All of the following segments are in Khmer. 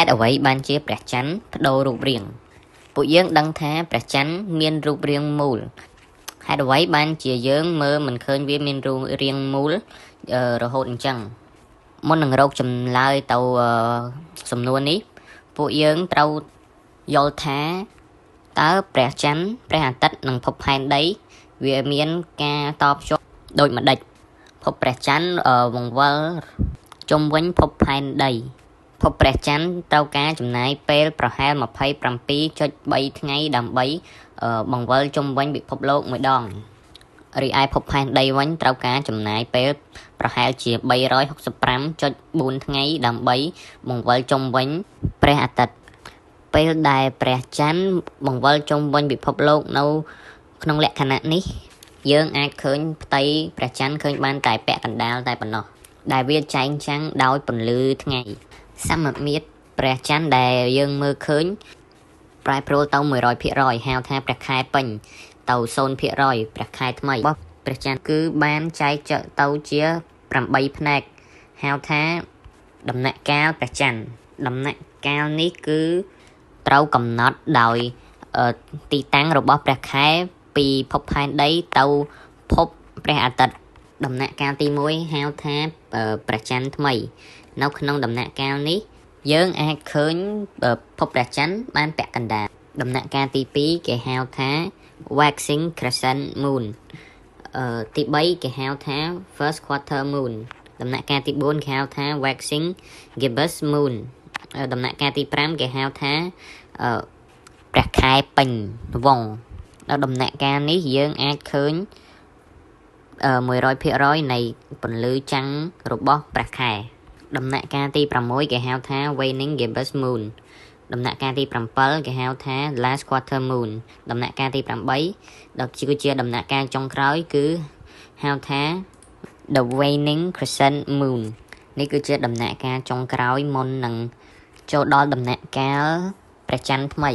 ហេតុអ្វីបានជាព្រះច័ន្ទប្ដូររូបរាងពួកយើងដឹងថាព្រះច័ន្ទមានរូបរាងមូលហេតុអ្វីបានជាយើងមើលមិនឃើញវាមានរូបរាងមូលរហូតអញ្ចឹងមុននឹងរកចម្លើយទៅសំណួរនេះពួកយើងត្រូវយល់ថាតើព្រះច័ន្ទព្រះអាទិត្យនិងភពផែនដីវាមានការតភ្ជាប់ដូចម្ដេចភពព្រះច័ន្ទបង្វិលជុំវិញភពផែនដីភពព្រះច័ន្ទត្រូវការចំណាយពេលប្រហែល 27.3 ថ្ងៃដើម្បីបង្វិលជុំវិញពិភពលោកមួយដងរីឯភពផែនដីវិញត្រូវការចំណាយពេលប្រហែលជា 365.4 ថ្ងៃដើម្បីបង្វិលជុំវិញព្រះអាទិត្យពេលដែលព្រះច័ន្ទបង្វិលជុំវិញពិភពលោកនៅក្នុងលក្ខណៈនេះយើងអាចឃើញផ្ទៃព្រះច័ន្ទឃើញបានតែពាក់កណ្ដាលតែប៉ុណ្ណោះដែលវាចែងចាំងដោយពន្លឺថ្ងៃសមមាត្រព្រះច័ន្ទដែលយើងមើលឃើញប្រែប្រួលទៅ 100% ហៅថាព្រះខែពេញទៅ 0% ព្រះខែថ្មីរបស់ព្រះច័ន្ទគឺបានចែកទៅជា8ផ្នែកហៅថាដំណាក់កាលព្រះច័ន្ទដំណាក់កាលនេះគឺត្រូវកំណត់ដោយទីតាំងរបស់ព្រះខែពីភពផែនដីទៅភពព្រះអាទិត្យដំណាក់កាលទី1ហៅថាព្រះច័ន្ទថ្មីនៅក្នុងដំណាក់កាលនេះយើងអាចឃើញភពព្រះច័ន្ទបានពាក់កណ្ដាលដំណាក់កាលទី2គេហៅថា waxing crescent moon ទី3គេហៅថា first quarter moon ដំណាក់កាលទី4គេហៅថា waxing gibbous moon ដំណាក់កាលទី5គេហៅថាព្រះខែពេញវងដល់ដំណាក់កាលនេះយើងអាចឃើញ 100% នៃពន្លឺចាំងរបស់ព្រះខែដំណាក់កាលទី6គេហៅថា waning gibbous moon ដំណាក់កាលទី7គេហៅថា last quarter moon ដំណាក់កាលទី8ដល់គឺជាដំណាក់កាលចុងក្រោយគឺហៅថា the waning crescent moon នេះគឺជាដំណាក់កាលចុងក្រោយមុននឹងចូលដល់ដំណាក់កាលព្រះច័ន្ទថ្មី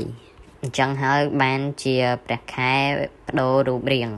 អញ្ចឹងហើយបានជាព្រះខែប្ដូររូបរាង